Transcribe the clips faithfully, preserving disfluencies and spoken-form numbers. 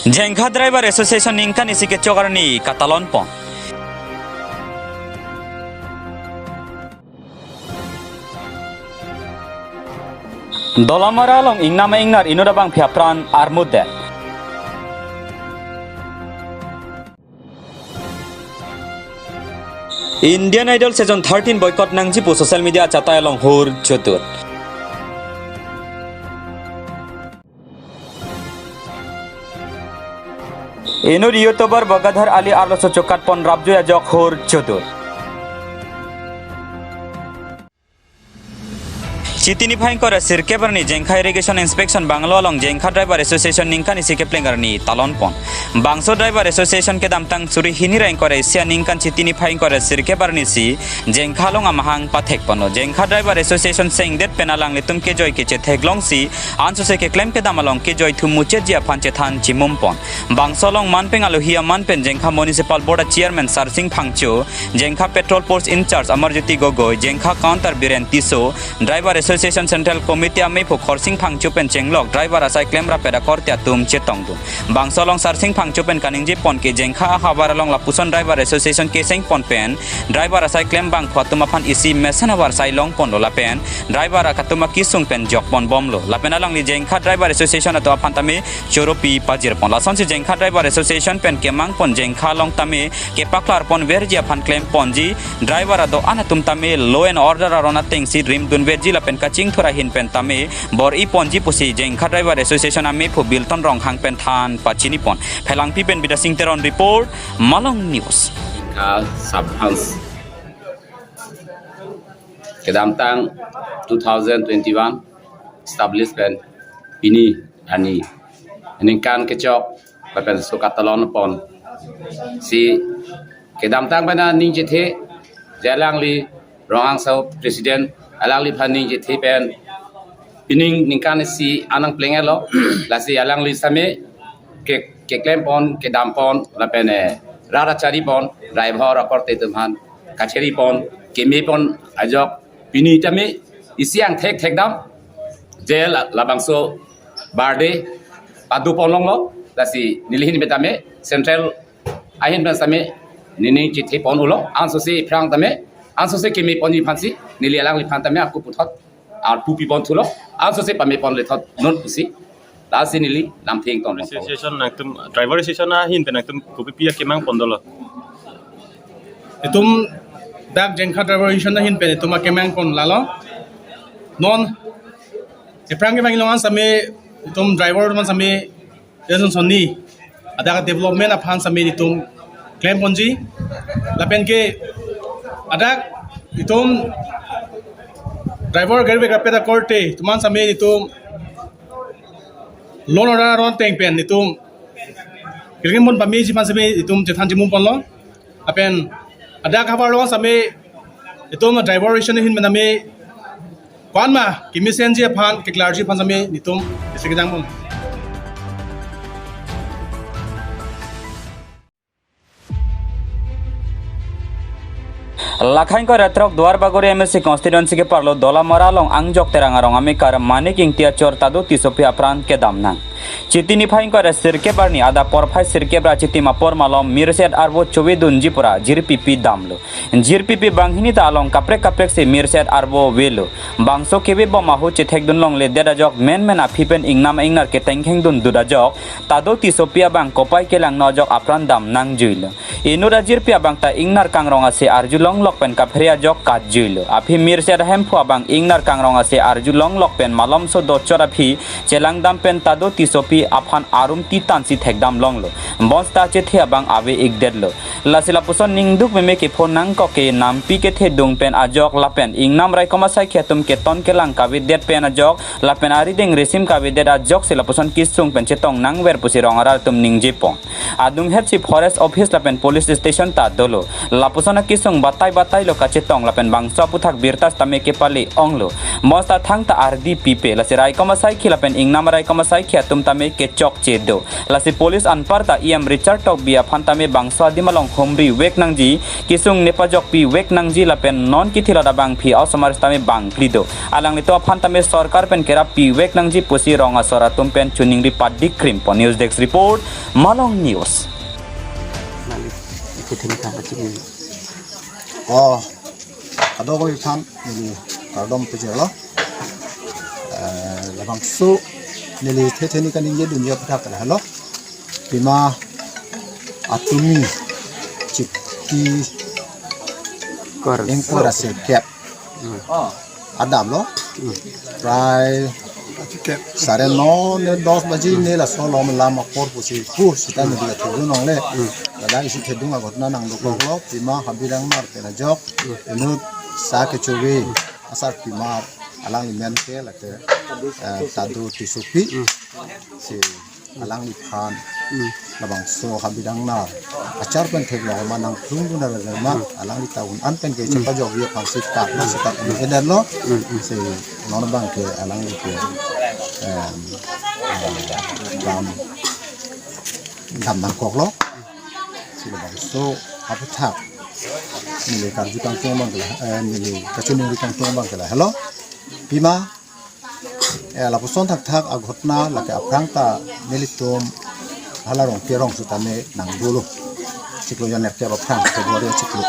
Jengkha Driver Association ningkan isi kechok arni katalon pon. Dolamara along ingnam ingnar inut abangpi apran armudet. Indian Idol season thirteen boycott nangji pu social media achatai along hur chotut. Inut YouTuber Bagadhar Ali arloso chokat pon rapjui ajok hur chotut. Chiti niphai ingkoi ra sirkep arni Jengkha Irrigation Inspection Bungalow along Jengkha Driver Association ningkan isi kepleng arni talon pon. Bangso Driver Association kedamtang suri hini ra ingkoi ra isi aningkan Chiti niphai ingkoi ra sirkep arni si Jengkha along amahang pathek ponlo. Jengkha Driver Association sengdet pen alanglitum kejoi kechetheklong si ansose keklem kedam along kejoi thum muchotji aphan chethan chimum pon. Bangso along manpeng alohi aman pen Jengkha Municipal Board a Chairman Sarsing Phangcho, Jengkha Patrol Post in-charge Amarjyoti Gogoi, Jengkha Counter Biren Tisso, Driver Association Central Committee amephu Khorsing Phangcho pen chenglok driver asai klemrap pen akorte atum chetongdun. Bangso along Sarsing Phangcho pen kaningje pon ke Jengkha ahavar along lapuson Driver Association keseng pon pen driver asai klem bangphu atum aphan isi mesen avarsai long ponlo lapen driver akatum akisung pen jok pon bomlo. Lapen alangli Jengkha Driver Association atum aphan tame choropi pajir pon. Lasonsi Jengkha Driver Association pen kemang pon Jengkha along tame kepaklar pon verji aphan klem ponji, driver ado-an atum tame law and order aron atengsi rimdun verji lapen kachingthur ahin pen tame bor-i ponji pusi Jengkha Driver Association amephu Bilton Ronghang pen than pachini pon. Phelangpi pen Bidasing Teron report, Malong News. Jengkha sub-branch kedamtang two thousand twenty-one establish pen pini arni ningkan kechok lapen so katalon pon si kedamtang pen aning chethe, je alangli Ronghang Sao President, alangliphan ning chethe pen pining ningkan isi anang plenglo. Lasi alangli same ke, keklem pon, kedam pon lapen, eh, rat achari pon, driver akorte atum aphan kachari pon, keme pon ajok pini tame isi angthek thekdam je la, labangso birthday padu pon longlo. Lasi neli ahin pen tame Central ahin pen tame nening chethe pon ulo, ansose aphrang tame ansose keme ponji aphansi neli alangliphan tame ako puthot arpu pi pon thulo, ansose pame pon lethot non pusi. Lasi neli lamtheng ton pon. Association nangtum, Driver Association ahin pen nangtum kopi pi akemang pon dolo? Itum dak Jengkha Driver Association ahin pen itum akemang pon lalo. Non aphrang kemang long an tame itum driver man tame Jason Sonni adak development aphan tame itum klem ponji. Lapen ke adak itum driver gari vek rapet akorte atum aphan tame itum law and order aron ateng pen itum klem pon pameji aphan tame itum chethan chimum ponlo. Lapen adak havar along tame itum Driver Association ahin pen tame ko-an ma kemesenji aphan keklarji aphan tame itum isi kejang pon. Lakhai ingkoi ra throk Duar Bagori M A C constituency keparlo Dolamara along Angjok Terang arong amekar Manik Ingti achor Tado Tissopi apran kedam nang. Chiti niphai ingkoi ra sirkep arni adap porphai sirkep ra chitim apor malom mirset arvo chovedunji pura jirpi pi damlo. Jirpi pi banghini ta along kaprek kaprek si mirset arvo velo. Bangso kevebom ahut chethekdun longledet ajok menmen aphi pen ingnam ingnar ketengkhengdun dut ajok Tado Tissopi abang kopai kelangno ajok apran dam nangjuilo. Inut ajirpi abang ta ingnar kangrong ase arjulonglok pen kaphere ajok katjuilo. Aphi mirset ahemphu abang ingnar kangrong ase arjulonglok pen malomso dochot aphi chelangdam pen Tado Tissopi aphan arum titan si thekdam longlo. Bonta chethe abang ave-ikdetlo. Lasi lapuson ningduk meme kepho nangkok ke nampi kethedung pen ajok lapen ingnam raikom asaikhi atum keton kelang kavedet pen ajok lapen arideng resim kavedet ajoksi lapuson kesung pen chetong nangver pusi rong arat atum ningje pon. Adunghetsi Forest Office lapen Police Station ta dolo. Lapuson akesung batai batai lo kachetong lapen bangso aputhak birta sitame kepale onglo. Bonta thangta ardi pipe, lasi raikom asaikhi lapen ingnam raikom asaikhi atum tame kechokche do. Lasi police anparta E M Richard Tokbi aphan tame bangso adim along humri vek nangji, kesung nepajokpi vek nangji lapen non kithilot abangpi a-osomar sitame bangphli do. Alanglitum aphan tame sorkar pen kerappi vek nangji pusi rong asor atum pen choningri padik krim pon. News Desk Report, Malong News. Oh, kadokave aphan neli kardom pajirlo. Eh, labangso neli thethe neli kaningje dunji aphuthak lahelo. Pima atumi chikti Kor. Ingkoi ra sirkep Hmm. adamlo. Hmm. Prai sare no ne dos baji ne laso lom lam apor pusi pu sita neli thedung longle. Hmm. Ladak isi thedung agot na nangdokoklo, pima Habirang Nar pen ajok, inut sa kechove asarpimar alangli men ke lake, eh, Tadu Tissopi. Hmm. Si alangliphan Hmm. labangso Habirang Nar achar pen theklong ma nangplung dun ra ma, Hmm. alangli ta un-an pen ke Hmm. chepajokji aphan si ta ma si ta un-edet lo. Hmm, hmm. Si non abang ke alangli ke, em, eh, dam, dam nangkoklo. Si labangso aphuthak neli karju kangtung abang ke la, eh, neli kachiningri kangtung abang ke lahelo. Pima, eh, lapuson thakthak aghotona lake aphrang ta nelitum hala Rongpi arong sitame nangdolo. Chiklo jan nerkep aphrang, February chiklo.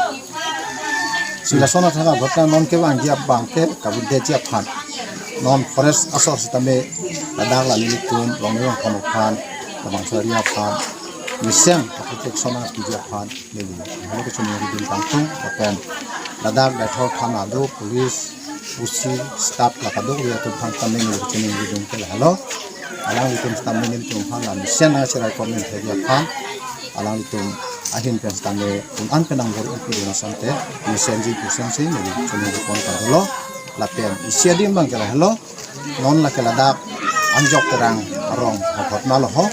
Si lason athak aghotona non kevangji abang ke kabundetji aphan, non forest asor sitame ladak la nelitum Rongni Rongphong aphan, labangso area aphan mesen protection nangpiji aphan neli halo kachiningri dun kangtung, lapen ladak Deithor thana do, police, O C, staff la kadokave atum aphan tame neli kachiningri dun ke lahelo. Alanglitum tame nelitum aphan la mesen nangcheraikom nangthekji aphan, alanglitum ahin pen tame un-an pen nangbor-ipi dun asonte mesenji pusi neli chiningri pon kadolo. Lapen isi adim abang ke lahelo, non lake ladak Anjok Terang arong aghotona lo ho.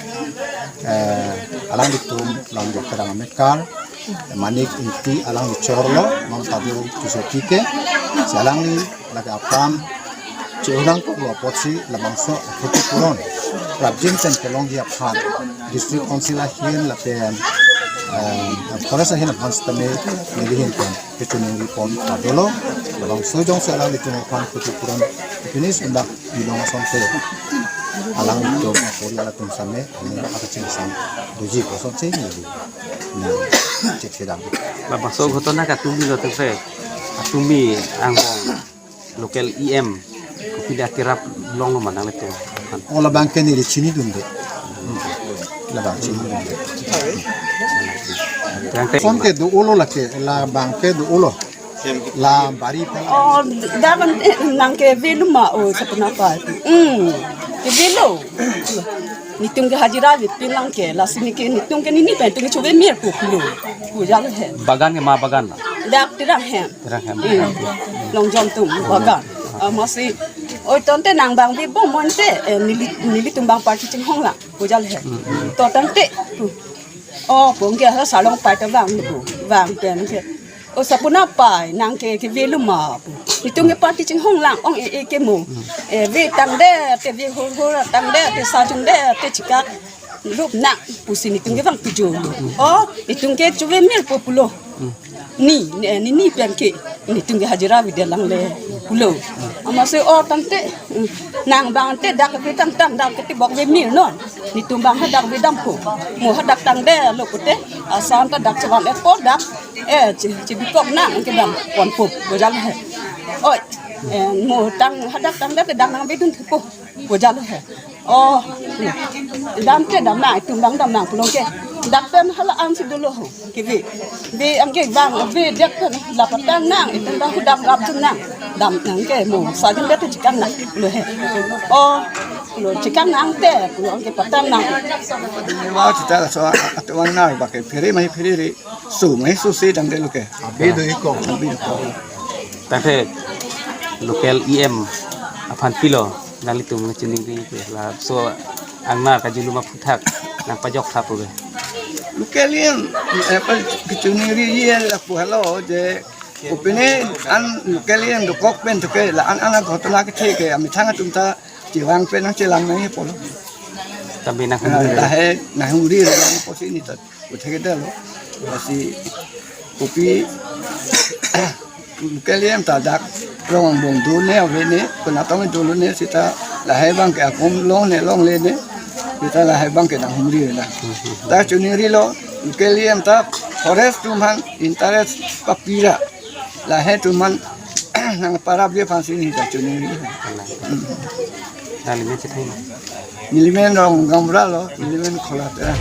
Eh, alanglitum la Anjok Terang amekar Manik Ingti alangli chorlo, non Tadu Tissopi ke. Si alangli lake apam che-o nangkoklo apotsi labangso akhutipuron prapjin pen kelongji aphan District Council ahin lapen, eh, forest ahin aphan sitame neli ahin pen kachiningri pon kadolo. Labangso jongsi alanglitum aphan khutipuron finish undak bilong asonte, alanglitum aporial atum same aning akachingsam doji pu asonsi neli, neli chekchedam. Labangso ghotona katumi lo tengse, atumi angbong local E M kopi da kerap longlo ma nanglitum? O labang ke neli chinidunde. Hmm. Labang chinidunde. Yang te- Son ke do-olo lake, labang ke do-olo. La bari pala. Oh, daban, eh, nang kevelo ma, oh, sapuna pa. Hmm. Kevelo. Netum ke hajira vepin lang ke, lasi ne ke netum ke nini pen netum ke chove mir pu pulo. Pujal he. Bagan ke ma bagan la? Dak Terang hem. Terang hem. Hmm. Long jom tum bagan. Ah, masi. Oi, tangte nang bang vi bom monte, eh, neli, nelitum bang party chinghong lang. Pujal he. Hmm. To tangte. Oh, pong ke ha salong pai ta vang ni pu. Vang pen ke. Oh, sapuna pai, nang ke kevelo ma pu. Netum ke party chinghong lang, ong e e ke mo. Eh, ve tangdet, te ve hur hur tangdet, te sajung det, te chikak rup nang pusi netum ke vang pujo. Oh, netum ke chove mir pu pulo. Ni, ni, ni, ni pen ke, netum ke hajira vede lang le pulo. Amatsi oh tangte, nang bang te dak ve tang tang dak ke tibok ve mir non. Netum bang hadak vedampo. Mo hadak tangdetlo pute, asan ta dak chevan-etpo dak. Eh, che, chebikok nang kedam ponpo, pujal he. Oi, eh, mo tang hadak tangdet ke dam nangvedunpo, pujal he. Oh, damte dam nang, netum bang dam nang pulo ke. Dak pen hala-an si dolo ho, keve. Ve anke bang, ve dak pen la patang nang, netum bang hadak rap nang. Dam nang ke mo, sajung det chikang nang pulo he. Oh, pulo chikang nangte, pulo anke patang nang. Wa chita laso atuan nang ba ke phere mai phere re. Su mai su si damdetlo ke. Abi do-ikok. Abi do-ikok. Tangte local E M aphan pilo nanglitum chiningri ke laso angnar kajulum aphuthak nangpajok tha pu ke. Local E M, eh, pa kachiningri ye lapu halo je kopine an local E M dokok pen to ke la-an an ghotona kethe ke amethang atum ta chevang pen nangchelang nangji pulo. Tapi nak Ah, lahe nahumri rong posi ni tat. Utheke dalo. Lasi kopi local E M ta dak rong bong done ave ne, konatong dolo ne seta lahai abang ke akom longle longle ne, seta lahai abang ke nahumri la. Ta chuningrilo, local E M ta forest atum aphan interest papi ra. Lahai atum aphan nangparap je aphansi ne ta chuningri. Nangli men chethang. Neli men Rong Gamra lo, neli men Khola Terang.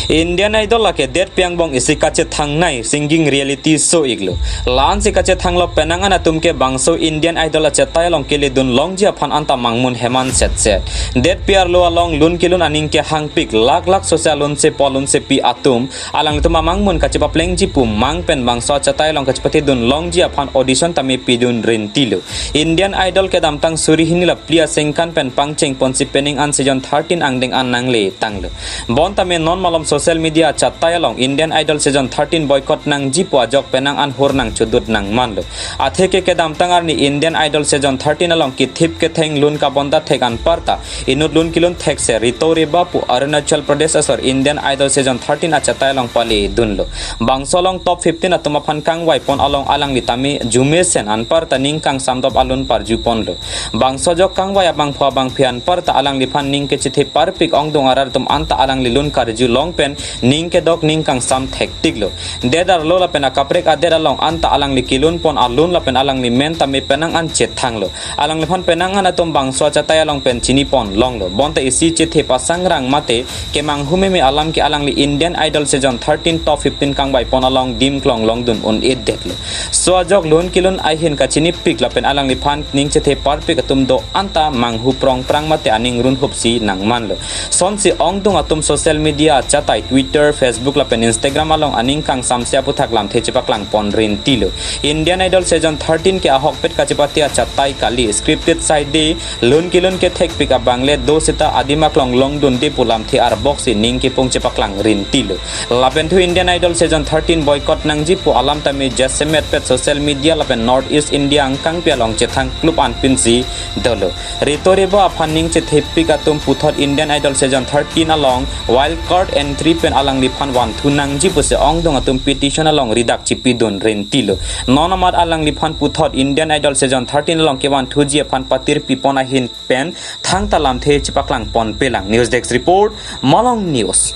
Indian Idol lake detpi angbong isi kachethangnei singing reality show iklo. La-ansi kachethanglo penang an atum ke bangso Indian Idol achetai along keledun longji aphan anta mangmun heman setset. Detpi arlo along lun kelun aning kehangpik lak lak sose alunsepo alunsepi atum alanglitum amangmun kachepaplengji pu mang pen bangso achetai along kachepatedun longji aphan audition tame pidun rintilo. Indian Idol kedamtang suri hini la phli asengkan pen pangcheng ponsi penang an season thirteen angdeng an nangle tanglo. Bonta me non malom social media achetai along Indian Idol season thirteen boycott nangji pu ajok penang an hur nangchodut nangmanlo. Atheke kedamtang arni Indian Idol season thirteen along kethip ketheng lun kabonta thek anparta inut lun kelun thekse Ritu Reba pu Arunachal Pradesh asor Indian Idol season thirteen achetai along paledunlo. Bangso along top fifteen atum aphan kangvaipon along alangli tame jumesen anparta ning kangsamdop alun parjuponlo. Bangso ajok kangvai abangphu abangphi anparta alangliphan ning kechethe parpik ongdung arat atum anta alangli lun karjulong pen ning kedok ning kangsam thektiklo. Det arlo lapen akaprek adet along anta alangli kelunpon alun lapen alangli men tame penang an chethanglo. Alangliphan penang an atum bangso achetai along pen chinipon longlo. Bonta isi chethe pasangrang mate kemanghu meme alam ke alangli Indian Idol season thirteen top fifteen kangvaipon along dimklong longdun un-edetlo. So ajok lun kelun ahin kachinipik lapen alangliphan ning chethe parpik atum do anta manghu prongprang mate aning runhupsi nangmanlo. Sonsi ongdung atum social media achetai Twitter, Facebook lapen Instagram along aning kangsamse aputhak lamthe chepaklangpon rintilo. Indian Idol season thirteen ke ahokpet kachepate achetai kali, scripted side de lun kelun kethekpik abangle do seta adim aklong longdunde pu lamthe arboksi ning kepung chepaklang rintilo. Lapen thu Indian Idol season thirteen boycott nangji pu alam tame jasemetpet social media lapen North East India angkangpi along chethang klup anpinsi dolo. Ritu Reba aphan ning chethepik atum puthot Indian Idol season thirteen along wild card entry pen alangliphan vanthu nangji pusi ongdung atum petition along ridak chipidun rintilo. Non amat alangliphan puthot Indian Idol season thirteen along kevanthuji aphan patirpipon ahin pen thangta lamthe chepaklangponpelang. News Desk Report, Malong News.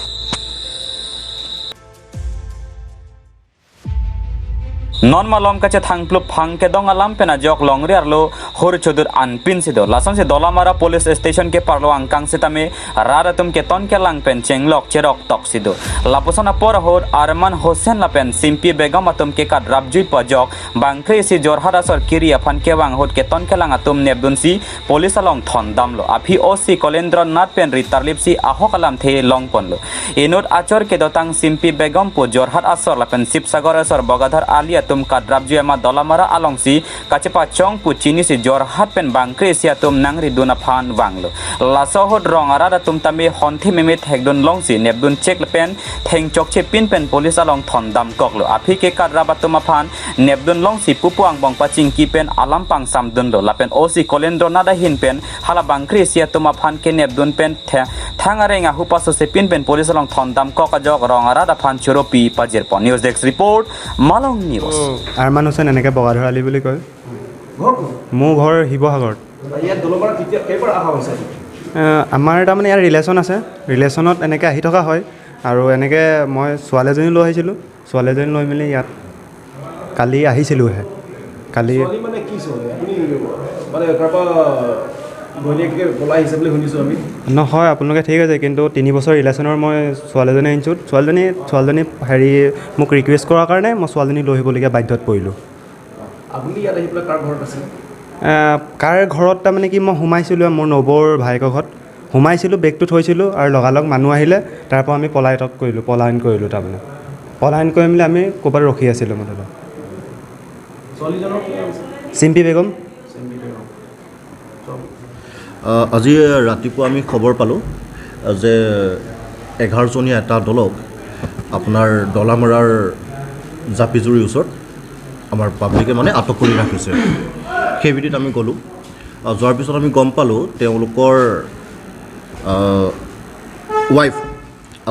Non malom kachethang plup phang kedong alam pen ajok longri arlo hur chodut anpinsi do. Lasonsi Dolamara Police Station keparlo angkang sitame rat atum keton kelang pen chenglok cherok toksi do. Lapuson apor ahut Arman Hussain lapen Simpi Begum atum kekatrapjui pu ajok bangkre isi Jorhat asor kiri aphan kevang ahut keton kelang atum nepdunsi police along thondamlo. Aphi O C Kolendro Nath pen ritarlipsi ahok alamthe longponlo. Inut achor kedotang Simpi Begum pu Jorhat asor lapen Sibsagar asor Bogadhar Ali atum katrapjui ama Dolamara alongsi kachepachong pu chinisi Jorhat pen bangkre isi atum nangridun aphan vanglo. Laso ahut rong arat atum tame honthe meme thekdun longsi nepdun chek lapen thengchokche pin pen police along thondamkoklo. Aphi kekatrap atum aphan nepdun longsi pupu angbong pachingki pen alam pangsamdunlo. Lapen O C Kolendro Nath ahin pen hala bangkre isi atum aphan kenepdun pen the-, thang areng ahu pasose pin pen police along thondamkok ajok rong arat aphan choropi pajirpon. News Desk Report, Malong News. Arman হুছেইন, এনেকে বগাধৰ আলি বুলি কয়। ঘৰ ক'ত? মোৰ ঘৰ শিৱসাগৰত। ইয়াত দলবাৰ কেতিয়া, কেইবাৰ অহা হৈছে? এ, আমাৰ তাৰমানে ইয়াৰ ৰিলেশ্যন আছে, ৰিলেশ্যনত এনেকে আহি থকা হয়। আৰু এনেকে মই ছোৱালী এজনী লৈ আহিছিলোঁ, ছোৱালী এজনী লৈ মেলি ইয়াত কালি আহিছিলোঁহে। কালি ছোৱালী মানে কি ছোৱালী? আপুনি মানে কাৰোবাৰ ঘৈণীয়েকে পলাই আহিছে বুলি শুনিছোঁ আমি। নহয়, আপোনালোকে ঠিক আছে, কিন্তু তিনি বছৰ ৰিলেশ্যনৰ মই ছোৱালীজনী আনিছোঁ। ছোৱালীজনী, ছোৱালীজনী হেৰি, মোক ৰিকুৱেষ্ট কৰাৰ কাৰণে মই ছোৱালীজনী লৈ আহিবলগীয়া বাধ্যত পৰিলোঁ। আপুনি ইয়াত আহি পেলাই কাৰ ঘৰত আছিলে? এ, কাৰ ঘৰত তাৰমানে কি, মই সোমাইছিলোঁ মোৰ নবৌৰ ভায়েকৰ ঘৰত। সোমাইছিলোঁ, বেগটো থৈছিলোঁ আৰু লগালগ মানুহ আহিলে, তাৰ পৰা আমি পলায়তক কৰিলোঁ, পলায়ন কৰিলোঁ তাৰমানে। পলায়ন কৰি মেলি আমি ক'ৰবাত ৰখি আছিলোঁ মুঠতে। ছোৱালীজনৰ কি নাম আছিল? চিম্পী বেগম। চিম্পী বেগম। আহ, আজি ৰাতিপুৱা আমি খবৰ পালোঁ, আহ, যে এঘাৰজনীয়া এটা দলক আপোনাৰ ডলামৰাৰ জাপিজুৰিৰ ওচৰত আমাৰ পাব্লিকে মানে আটক কৰি ৰাখিছে। সেই ভিত্তিত আমি গ'লোঁ। আহ, যোৱাৰ পিছত আমি গম পালোঁ তেওঁলোকৰ ৱাইফ,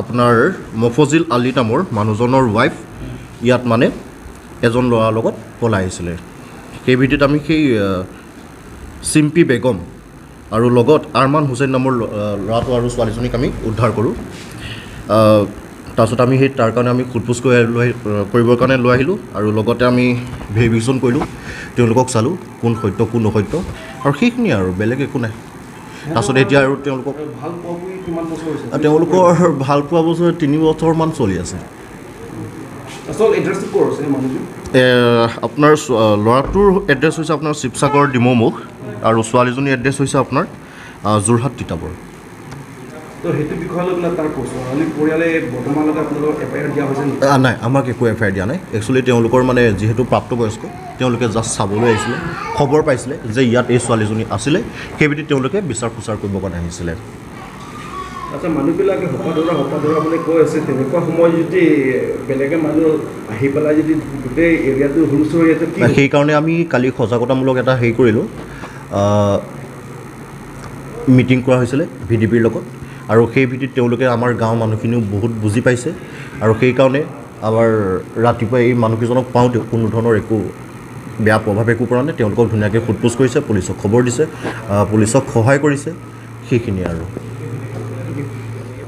আপোনাৰ মফজিল আলী নামৰ মানুহজনৰ ৱাইফ ইয়াত মানে এজন ল'ৰাৰ লগত পলাই আহিছিলে। সেই ভিত্তিত আমি সেই আহ, চিম্পী বেগম আৰু লগত আৰমান হুছেইন নামৰ ল-, আহ, ল'ৰাটো আৰু ছোৱালীজনীক আমি উদ্ধাৰ কৰোঁ। আহ, তাৰপিছত আমি সেই তাৰ কাৰণে আমি সোধ পোছ কৰি লৈ আহি-, আহ, কৰিবৰ কাৰণে লৈ আহিলোঁ আৰু লগতে আমি ভেৰিফিকেশ্যন কৰিলোঁ, তেওঁলোকক চালোঁ কোন সত্য কোন অসত্য আৰু সেইখিনি আৰু বেলেগ একো নাই। তাৰপিছত এতিয়া আৰু তেওঁলোকক আৰু ভাল পোৱা পুৰি কিমান বছৰ হৈছে? আহ, তেওঁলোকৰ ভাল পোৱা বছৰ তিনি বছৰমান চলি আছে। আচল এড্ৰেছটো ক'ৰ আছে এই মানুহজন? এ, আপোনাৰ ছ-, আহ, ল'ৰাটোৰ এড্ৰেছ হৈছে আপোনাৰ শিৱসাগৰ ডিমৌমুখ আৰু ছোৱালীজনীৰ এড্ৰেছ হৈছে আপোনাৰ, আহ, যোৰহাট তিতাবৰ। তো সেইটো বিষয় লৈ পেলাই তাৰ ছোৱালী পৰিয়ালে বৰ্তমানলৈকে আপোনালোকক এফ আই আৰ দিয়া হৈছে নেকি? আহ, নাই, আমাক একো এফ আই আৰ দিয়া নাই। একচুৱেলি তেওঁলোকৰ মানে যিহেতু প্ৰাপ্তবয়স্ক, তেওঁলোকে জাষ্ট চাবলৈ আহিছিলে, খবৰ পাইছিলে যে ইয়াত এই ছোৱালীজনী আছিলে, সেই ভিত্তিত তেওঁলোকে বিচাৰ খোচাৰ কৰিবৰ কাৰণে আহিছিলে। আচ্ছা, মানুহবিলাকে হপা ধৰা, হপা ধৰা বুলি কৈ আছে, তেনেকুৱা সময় যদি বেলেগে মানুহ আহি পেলাই যদি গোটেই এৰিয়াটো হুলস্থুল হৈ আছে, কি হ'ব? সেইকাৰণে আমি কালি সজাগতামূলক এটা হেৰি কৰিলোঁ, আহ, মিটিং কৰা হৈছিলে ভি ডি পিৰ লগত আৰু সেই ভিত্তিত তেওঁলোকে আমাৰ গাঁৱৰ মানুহখিনিও বহুত বুজি পাইছে আৰু সেইকাৰণে আমাৰ ৰাতিপুৱা এই মানুহকেইজনক পাওঁতেও কোনো ধৰণৰ একো বেয়া প্ৰভাৱ একো পৰা নাই। তেওঁলোকক ধুনীয়াকৈ সোধ পোছ কৰিছে, পুলিচক খবৰ দিছে, আহ, পুলিচক সহায় কৰিছে, সেইখিনি আৰু।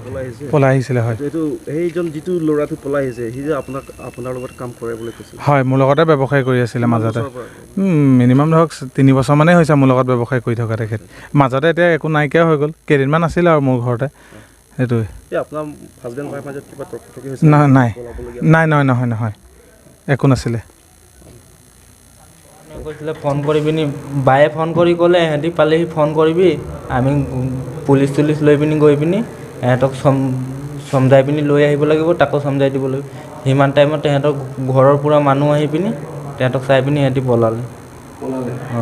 পলাই আহিছে। পলাই আহিছিলে, হয়। এইটো সেইজন যিটো ল'ৰাটো পলাই আহিছে, সি যে আপোনাক, আপোনাৰ লগত কাম কৰে বুলি কৈছিল। হয়, মোৰ লগতে ব্যৱসায় কৰি আছিলে কিমান মাজতে। বছৰৰ পৰা? উম, মিনিমাম ধৰক তিনি বছৰমানেই হৈছে মোৰ লগত ব্যৱসায় কৰি থকা তেখেত। মাজতে এতিয়া একো নাইকিয়া হৈ গ'ল, কেইদিনমান আছিলে আৰু মোৰ ঘৰতে, সেইটোৱে। এই আপোনাৰ হাজবেণ্ড ৱাইফ মাজত কিবা তৰ্ক তৰ্কি হৈছে নাই, নেকি? নাই। পলাবলগীয়া নাই, নহয়, নহয়, নহয়, একো নাছিলে। কৈছিলে ফোন কৰি পিনি, বায়ে ফোন কৰি ক'লে, "এহেঁতি পালেহি ফোন কৰিবি, আমি পুলিচ তুলিচ লৈ পিনি গৈ পিনি এহেঁতক চম-, চমজাই পিনি লৈ আহিব লাগিব, তাকো চমজাই দিব লাগিব।" সিমান টাইমত তেহেঁতৰ ঘৰৰ পূৰা মানুহ আহি পিনি তেহেঁতক চাই পিনি সিহঁতি পলালে। পলালে? অ।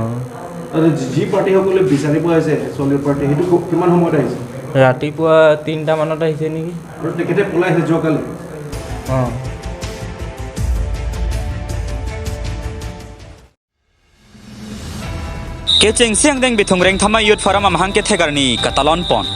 আৰু যি, যি পাৰ্টিসকলে বিচাৰি পোৱা হৈছে, ছোৱালীৰ পাৰ্টি, সেইটো ক-, কিমান সময়ত আহিছে? ৰাতিপুৱা তিনিটা মানত আহিছে নেকি? আৰু তেখেতে পলাই আহিছে যোৱাকালি? অ। Kechengsi angdeng Bithung Rengthama Youth Forum amahang kethek arni katalon pon.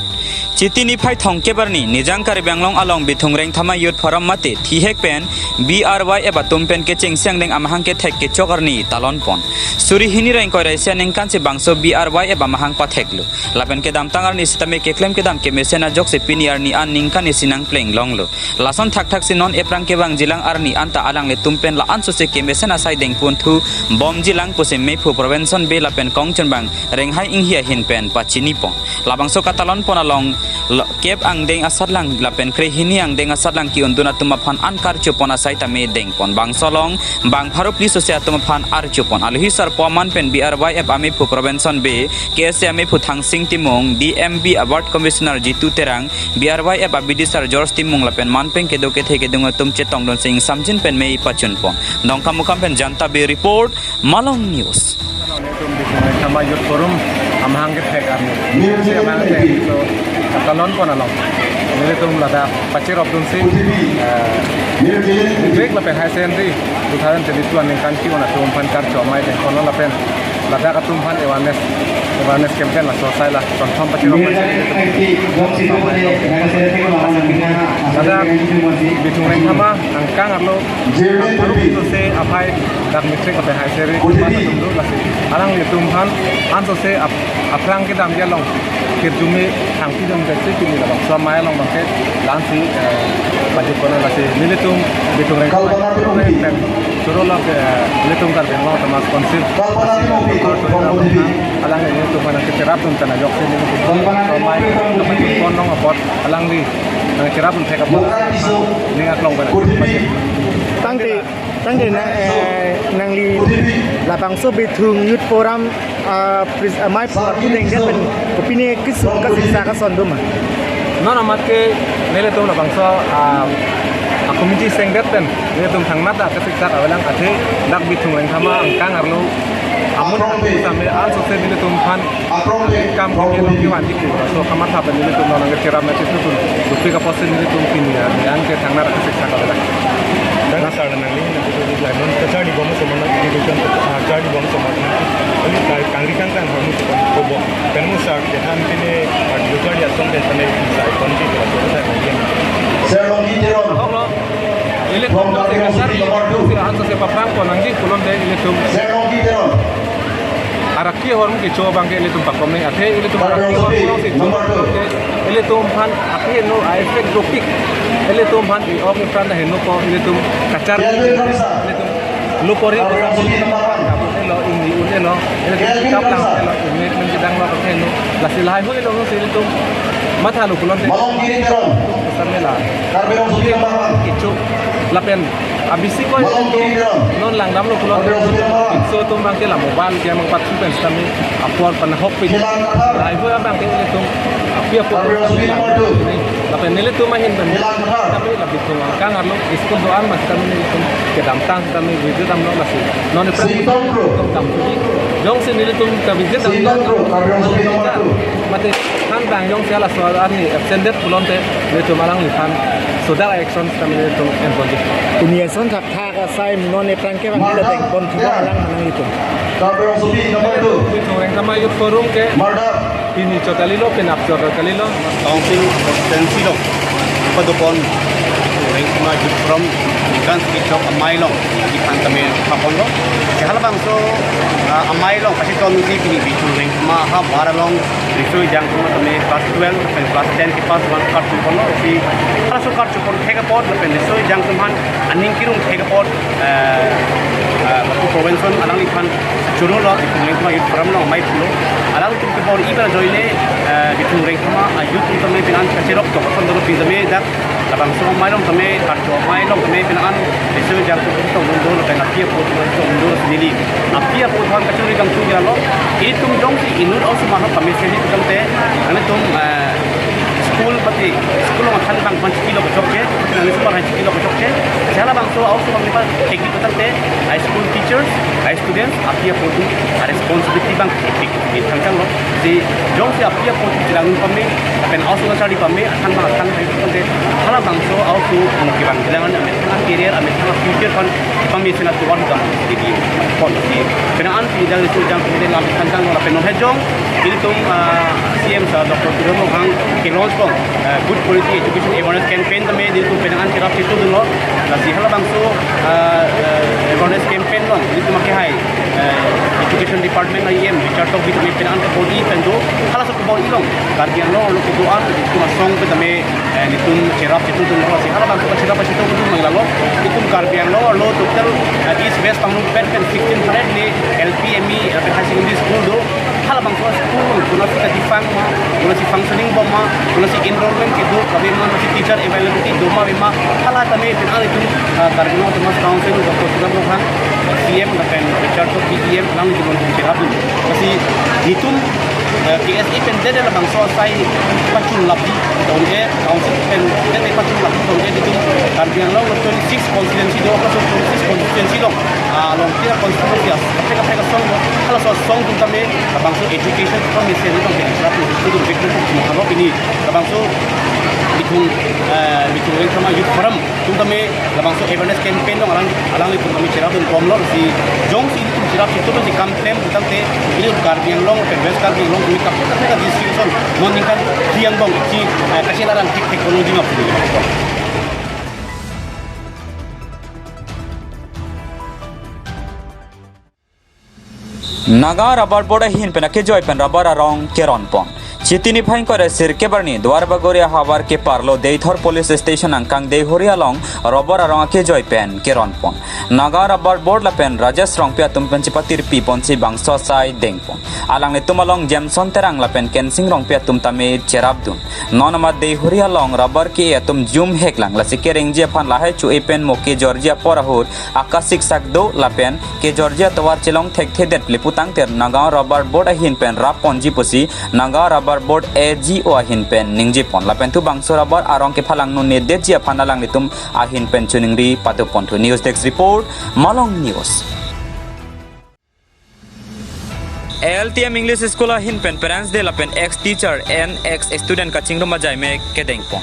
Chiti niphai thomkep arni Nijang Karbi Anglong along Bithung Rengthama Youth Forum mate thihek pen B R Y F atum pen kechengsi angdeng amahang kethek kechok arni talon pon. Suri hini ra ingkoi ra isi aningkan si bangso B R Y F amahang patheklo. Lapen kedamtang arni sitame keklem kedam kemesen ajoksi pini arni an ningkan isi nangpleng longlo. Lason thakthak si non ephrang kevangjilang arni anta alanglitum pen la-an sose kemesen asai dengpon thu bomjilang pusi mephu Provenson Bey lapen kongchunbang Renghai Inghi ahin pen pachini pon. Labangso katalon pon along lo-, kep angdeng asatlang lapen krehini angdeng asatlang ki-undun atum aphan an karcho pon asai tame dengpon. Bangso along bang pharo phli sose atum aphan archo pon. Alohi sarpo aman pen B R Y F amephu Provenson Bey, K S A amephu Thangsing Timung, D M B a Ward Commissioner Jitu Terang, B R Y F abidisar George Timung lapen manpeng kedo kethe kedung atum chetongdun si ingsamjin pen mei pachun pon. Dongkamukam pen Janta Bey report, Malong News. Nelitum Bithung Rengthama Youth Forum amahang kethek arni. Amahang kethek, so, katalon pon along nelitum ladak pachirop dunsi, eh, Matric lapen Higher Secondary two thousand twenty-two aningkan ki-un atum aphan karcho amei dengpon lapen ladak atum aphan awareness, awareness campaign laso asai la sonthom pachirop pachirop. Ladak Bithung Rengthama angkang arlo, arlo sose aphai dak matric lapen higher secondary pass atum do lasi alanglitum aphan an sose ap-, aphrang kedamji along kirjume thangpi dun jaksi pini labangso amei along abangke la-ansi, eh, pajut pon lasi nelitum Bithung Rengthama Youth Forum pen choro lok, eh, nelitum Karbi Anglong Autonomous Council lasi alangli nelitum aphan nangkecherap dun pen ajoksi nelitum amei pajut pon long apot alangli nangcherap dun thek apot ning aklong pen. Tangte, tangte na, eh, nangli labangso Bithung Youth Forum, ah, pres-, ah, amei phu dengdet pen kopine kesung kasiksa kason do ma? Non amat ke nelitum labangso, ah, a committee sengdet pen nelitum thangnat ta kasiksa avelang athe dak Bithung Rengthama angkang arlo amun same an sose nelitum aphan kam kami longki wanji ke. So kamatha pen nelitum nangkecherap nangchetudun dopik apotsi nelitum pini arni an ke thangnat kasiksa avelang. Dang sar nangli nangchetudun. Lemon kacharli bom soman na education kacharli bom soman na. Kali kai kangri kangkang hormu soman kobo. Penmu sar kehan kene adu kacharli asong ke sana sai konji kala sai konji. Sir Longki Teron. Ahok lo. Ilitum From Karbi Anglong City, number two. Sir Hansa se paprang ko nangji kulon de ilitum. Sir Longki Teron. Araki hormu kecho abang ke ilitum pakom ne athe ilitum Karbi Anglong City, number two. Ilitum aphan aphi no a effect dopik. Ilitum aphan i-ok ipran da heno ko ilitum kachar. Kelvin Khamsa. Ilitum lo pori Karbi Anglong City number one. Kamu elo, ini un elo. Ilitum Kelvin kap lang Khamsa. Elo, ini menjadi dang lo heno. Lasi lahai hui lo si ilitum matha lo kulon de. Malonggiri Teron. Samela. Karbi Anglong City number one. Kecho. Lapen abisi ko Malonggiri Teron. Non langdam lo kulon. Karbi Anglong City number one. So tum bang ke la mobile ke mang patsu pen sitame apor panahok pe. Hilang Kathar. Lahai hui abang ke ilitum aphi apor. Karbi Anglong City number two. Lapen nelitum ahin pen. Hilang Kathar. Tapi la Bithung angkang arlo school do-an mas kami nelitum kedamtang kami visit damlo lasi. Non ipran Sintong Pro. Jongsi nelitum ka visit dam. Sintong Pro, Karbi Anglong City number two. Mate han bang jongsi laso arni absent det pulote nelitum alangliphan sudar action kami nelitum enbonji. Ini ason thakthak asai non ipran ke bang Mada, kita bang pon thubang ya. Alang manang itu. Karbi Anglong City number two. Bithung Rengkhama Youth Forum ke. Mada. Pini chot kalilo, penap chot kalilo. Council constituency along padopon Rengkhama Youth Forum ningkan si chok amei along iphan tame paponlo. Si halabangso, ah, amei along kachetongji pini Bithung Rengkhama ha bar along riso ejang atum tame class twelve pen class ten ke pass one kartu ponlo. Si halaso kartu pon thek apot lapen riso ejang atum aphan aning kirung thek apot, eh, eh, Baphu Province alangliphan choro lo, Bithung Rengkhama Youth Forum along amei pulo. Alanglitum kebor-i pen ajoine, eh, Bithung Rengkhama a-youth atum tame penang kacherok to, koson dolo pin tame dak labangso amei along tame, kartu amei along tame penang riso ejang atum tongdun do lapen aphi aphu atum tongdun do si neli aphi aphu aphan kachuri kangtung jalo. Itum jongsi inut aosomar aphan pamesen itum te, ane tum, eh, school pati, school along than bang aphan chikilo kechokche, nang school aphan chikilo kechokche. Si halabangso aosomar aphan thekji tangte, a school teachers, a students, aphi aphu atum a responsibility bang epik epik thangthang lo. Si jongsi aphi aphu atum chelang pame, lapen aosomar charli pame, athan bang athan hai tangte, halabangso aosomar kevang chelang an, amethang career, amethang future aphan pamesen atovar dam didi pon si. Penang an pini dak riso ejang atum te lam thangthang lo lapen non hejong ilitum, ah, C M sir Doctor Tuliram Ronghang ke-launch pon, ah, good quality education awareness campaign tame ilitum penang an cherap chetongdunlo. Lasi halabangso, ah, ah, awareness campaign along ilitum akehai, ah, education department a E M Richard Tokbi tame penang an kebor-i pen do. Halaso kebor-i along Karbi Anglong arlo kedo-an itum asong pen tame, eh, itum cherap chetongdunlo si halabangso cherap chetongdun manglalo. Itum Karbi Anglong arlo total, eh, East West Pangrum pen pen sixteen hundred le L P, M E, eh, higher secondary school do. Halabangso school along konatsi kachefang ma, konatsi functioning bom ma, konatsi enrollment kedo kave ma, konatsi teacher availability do ma ave ma, hala tame penang itum, eh, Karbi Anglong Autonomous Council Doctor Tuliram Ronghang, eh, C M lapen Richard Tokbi E M alanglitum cherapdun. Lasi itum, eh, K S A pen dede labangso asai pachun lapji tong-e, council pen dede pachun lapji tong-e, itum Karbi Anglong twenty-six constituency do, halaso twenty-six constituency along, ah, along tira constituency as, kaprek kaprek asong do, halaso asong atum tame labangso education pamesen along pen cherap itum bek itum mo halo pini labangso itum, eh, itum Rengkhama Youth Forum atum tame labangso awareness campaign along alang, alanglitum tame cherapdun bomlo si jongsi itum cherap chetongdun si kam klem tangte ili Karbi Anglong pen West Karbi Anglong kami kaprek kaprek district ason non ningkan phli angbong si, eh, kachelarang thek thek technology ma puli. Nagaon Rubber Board ahin pen akejoi pen rubber arong keron pon. Chiti niphai ingkoi ra sirkep arni Duar Bagori ahavar keparlo Deithor Police Station angkang Deihori along rubber arong akejoi pen keron pon. Nagaon Rubber Board lapen Rajesh Rongpi atum pen chepatirpi ponsi bangso asai deng pon. Alanglitum along Jameson Terang lapen Kensing Rongpi atum tame cherapdun. Non amat Deihori along rubber ke-e atum jum heklang, lasi kerengji aphan lahai cho-e pen mo kejorji apor ahut akasiksak do lapen kejorji atovar chelong thekthedet le pu tangte Nagaon Rubber Board ahin pen rap ponji pusi Nagaon Rubber Board A G O ahin pen ningje pon. Lapen thu bangso rubber arong kephalang nunedetji aphan alanglitum ahin pen choningri pado pon thu. News Desk Report, Malong News. A L T M English School ahin pen Parents Day lapen ex teacher and ex student kachingrum ajaimek kedeng pon.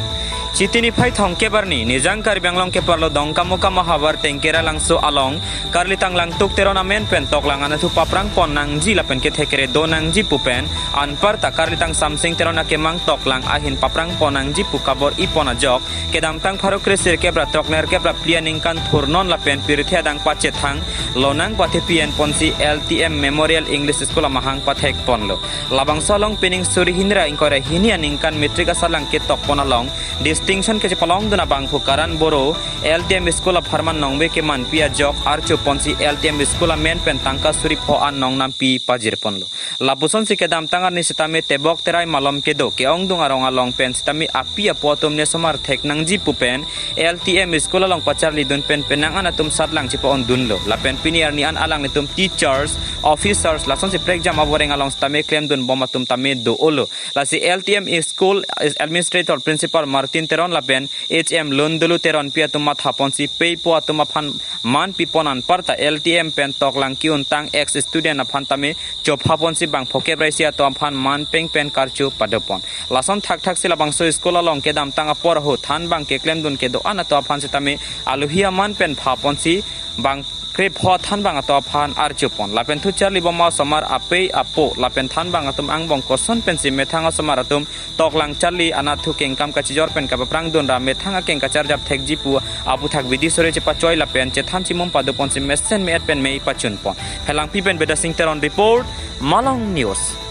Chiti niphai thomkep arni, Nijang Karbi Anglong keparlo Dongkamukam ahavar Tengkera Langso along, Karlitang Langtuk Teron amen pen toklang anatthu paprang pon nangji lapen kethekre do nangji pu pen, anparta Karlitang Samsing Teron akemang toklang ahin paprang pon nangji pu kabor-i pon ajok, kedamtang pharo kresirkep ra throknerkep ra phli aningkan thurnon lapen pirthe adang pachethang lonang pathepi en ponsi L T M Memorial English School amahang pathek ponlo. Labangso along pining suri hini ra ingkoi ra hini aningkan matric asatlang ketok pon along distinction kechepalongdun abangphu Karan Boro L T M school apharman nongve kemanpi ajok archo ponsi L T M school amen pen tangka suri pho an nongnampi pajir ponlo. Lapusonsi kedamtang arni sitame tebok terai malom kedo ke-ongdung arong along pen sitame api apo atum nesomar thek nangji pu pen L T M school along pacharlidun pen penang an atum satlang chepa-ondunlo. Lapen pini arni an alanglitum teachers, officers, lasonsi prekjam avoreng along sitame klemdunbom atum tame do-olo. Lasi L T M school administrator principal Martin Teron lapen H M Lundulu Teronpi atum matha ponsi pei po atum aphan man pipon anparta L T M pen toklang ki-untang ex student aphan tame chopha ponsi bang phokep raisi atum aphan man peng pen karcho padopon. Lason thakthak si labangso school along kedamtang apor ahut thanbang keklemdun kedo-an atum aphan sitame alohi aman pen pha ponsi bang krepho thanbang atum aphan archo pon. Lapen thu charlibom asomar apei apo lapen thanbang atum angbong koson pensi methang asomar atum toklang charli anatthu kengkam kachijor pen kapaprangdun ra methang akeng kacharjap thekji pu aputhak bidi sore chepachoi lapen chethan chimum padoponsi mesen me-et pen mei pachun pon. Phelangpi pen Bidya Sing Teron report, Malong News.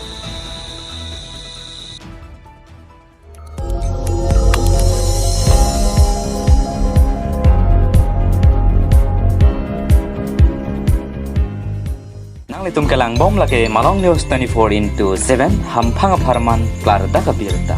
Nanglitum kelangbom lake Malong News twenty-four into seven, hamphang apharman klardak abirta.